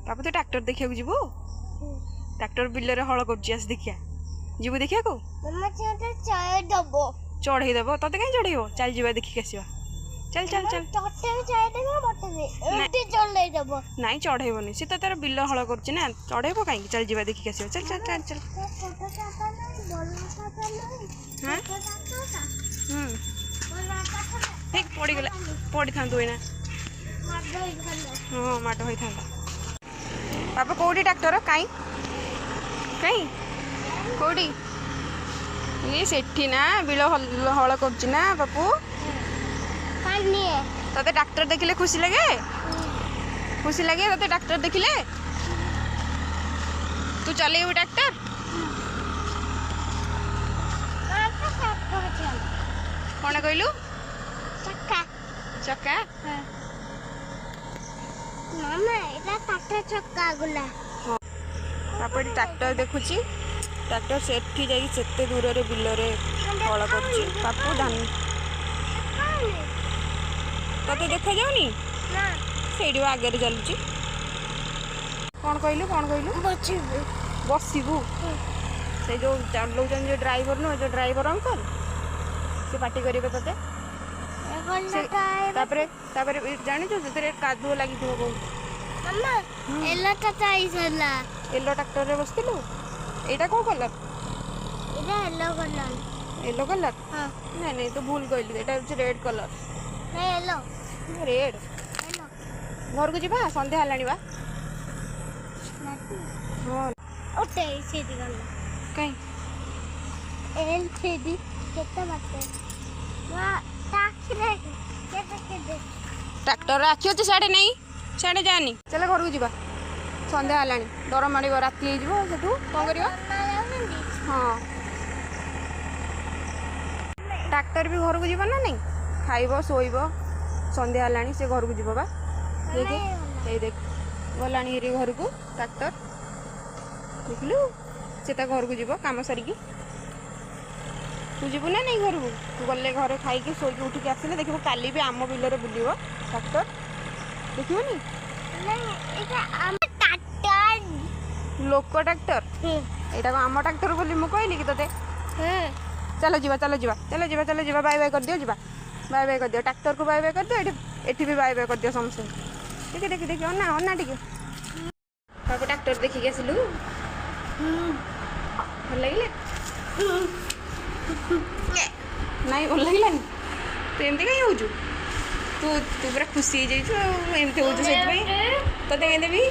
ବାବୁ, ତୁ ଟ୍ରାକ୍ଟର ଦେଖିବାକୁ ଯିବୁ? ଟ୍ରାକ୍ଟର ବିଲରେ ହଳ କରୁଛି, ଆସି ଦେଖିବା। ଯିବୁ ଦେଖିବାକୁ? ଚଢ଼େଇ ଦବ। ଚଢ଼େଇ ଦେବ? ତତେ କାହିଁ ଚଢ଼େଇବ? ଚାଲ ଯିବା, ଦେଖିକି ଆସିବା। ଚାଲ ଚାଲ ଚାଲ। ତତେ ବି ଚଢ଼େଇ ଦେବ, ମତେ ବି ଏମିତି ଚଢ଼େଇ ଦବ। ନାଇଁ, ଚଢ଼େଇବନି। ସେ ତ ତାର ବିଲ ହଳ କରୁଛି ନା, ଚଢ଼େଇବ କାହିଁକି? ଚାଲ ଯିବା, ଦେଖିକି ଆସିବା। ଚାଲ ଚାଲ ଚାଲ ଚାଲ। ଛୋଟ ଟ୍ରାକ୍ଟର ନାହିଁ, ବଡ଼ ଟ୍ରାକ୍ଟର ନାହିଁ। ହଁ। ଛୋଟ ଟ୍ରାକ୍ଟରଟା। ହୁଁ। ବଡ଼ ଟ୍ରାକ୍ଟରଟା। ଠିକ ପଡ଼ିଗଲା, ପଡ଼ିଥାନ୍ତୁ ଏଇନା। ମାଡ଼ ହେଇଥାନ୍ତା। ହଁ, ମାଡ଼ ହୋଇଥାନ୍ତା। ବାପା, କୋଉଠି ଟ୍ରାକ୍ଟର? କାଇଁ କାଇଁ, କୋଉଠି? ଇଏ ସେଠି ନା, ବିଲ ହଳ କରୁଛି ନା ବାପୁ? ପାଣି। ତତେ ଟ୍ରାକ୍ଟର ଦେଖିଲେ ଖୁସି ଲାଗେ? ଖୁସି ଲାଗେ ତତେ ଟ୍ରାକ୍ଟର ଦେଖିଲେ? ତୁ ଚଲେଇବୁ ଟ୍ରାକ୍ଟର? କ'ଣ କହିଲୁ? ଚକା। ଚକା? ମାମା, ଏଇଟା ଟ୍ରାକ୍ଟର ଚକା ଗୁଲା। ବାପା ଏଠି ଟ୍ରାକ୍ଟର ଦେଖୁଛି। ଟ୍ରାକ୍ଟର ସେଠି ଯାଇକି ସେତେ ଦୂରରେ ବିଲରେ ହଳ କରୁଛି। ବାପୁ, ଧାନ ତତେ ଦେଖାଯାଉନି? ନା। ସେଇଠି ବା ଆଗରେ ଚାଲୁଛି। କ'ଣ କହିଲୁ? କ'ଣ କହିଲୁ? ବସିବି। ବସିବୁ? ସେ ଯୋଉ ଚଲଉଛନ୍ତି, ଯୋଉ ଡ୍ରାଇଭର ନୁହଁ, ଯୋଉ ଡ୍ରାଇଭର ଅଙ୍କଲ, ସେ ପାଟି କରିବେ ତତେ। ତାପରେ ତାପରେ ଜାଣିଛୁ, ସେଥିରେ କାଦୁଅ ଲାଗିଥିବ ବହୁତ। ମାମା, ଏଲୋଟା ଚାଇଥିଲା। ୟେଲୋ ଟ୍ରାକ୍ଟରରେ ବସିଥିଲୁ? ଏଇଟା କୋଉ କଲର? ଏଇଟା ୟେଲୋ କଲର। Yellow colour? ହଁ। ନାଇଁ ନାଇଁ, ତୁ ଭୁଲ କହିଲୁ। ଏଇଟା ହେଉଛି ରେଡ୍ କଲର। ନାଇଁ, ୟେଲୋ। ରେଡ୍। ୟେଲୋ। ଘରକୁ ଯିବା, ସନ୍ଧ୍ୟା ହେଲାଣି ବା। ହଁ। ଓଟେ ସେଇଠି ଗଲା। କାଇଁ? ଏଲ୍ ସେଇଠି କେତେ ବାଟ ମା, ତା ଆଖିରେ କେତେ କେତେ। ଟ୍ରାକ୍ଟର ଆଖି ଅଛି ସିଆଡ଼େ? ନାଇଁ, ସିଆଡ଼େ ଯାନି। ଚାଲ ଘରକୁ ଯିବା, ସନ୍ଧ୍ୟା ହେଲାଣି। ଡର ମାଡ଼ିବ, ରାତି ହେଇଯିବ, ସେଠୁ କ'ଣ କରିବା? ଯାଉଛନ୍ତି। ହଁ, ଟ୍ରାକ୍ଟର ବି ଘରକୁ ଯିବ ନା ନାଇଁ? ଖାଇବ, ଶୋଇବ। ସନ୍ଧ୍ୟା ହେଲାଣି, ସେ ଘରକୁ ଯିବ ବା। ଦେଖେ, ଏଇ ଦେଖ, ଗଲାଣି ହେରି ଘରକୁ ଟ୍ରାକ୍ଟର। ଦେଖିଲୁ, ସେ ତା ଘରକୁ ଯିବ କାମ ସାରିକି। ତୁ ଯିବୁ ନା ନାଇଁ ଘରକୁ? ତୁ ଗଲେ ଘରେ ଖାଇକି ଶୋଇକି ଉଠିକି ଆସିଲେ ଦେଖିବୁ, କାଲି ବି ଆମ ବିଲରେ ବୁଲିବ ଟ୍ରାକ୍ଟର। ଦେଖିବୁନି? ନାଇଁ, ଏଇଟା ଆମ ଟ୍ରାକ୍ଟର। ଲୋକ ଟ୍ରାକ୍ଟର? ଏଇଟା କଣ ଆମ ଟ୍ରାକ୍ଟର ବୋଲି ମୁଁ କହିଲି କି ତତେ? ଚାଲ ଯିବା, ଚାଲ ଯିବା, ଚାଲ ଯିବା, ଚାଲ ଯିବା। ବାଇ ବାଇ କରିଦିଅ, ଯିବା। ବାଇ ବାଇ କରିଦିଅ ଟ୍ରାକ୍ଟରକୁ, ବାଇ ବାଇ କରିଦିଅ। ଏଠି ଏଠି ବି ବାଇ ବାଇ କରିଦିଅ ସମସ୍ତଙ୍କୁ। ଟିକେ ଦେଖି ଦେଖି, ଅନା ଅନା ଟିକେ। ବାବୁ, ଟ୍ରାକ୍ଟର ଦେଖିକି ଆସିଲୁ? ଭଲ ଲାଗିଲା? ନାଇଁ, ଭଲ ଲାଗିଲାନି? ତୁ ଏମିତି କାହିଁ ହଉଛୁ? ତୁ ତୁ ପୁରା ଖୁସି ହେଇଯାଇଛୁ ଆଉ ଏମିତି ହଉଛୁ, ସେଥିପାଇଁ ତତେ କାହିଁ ଦେବି?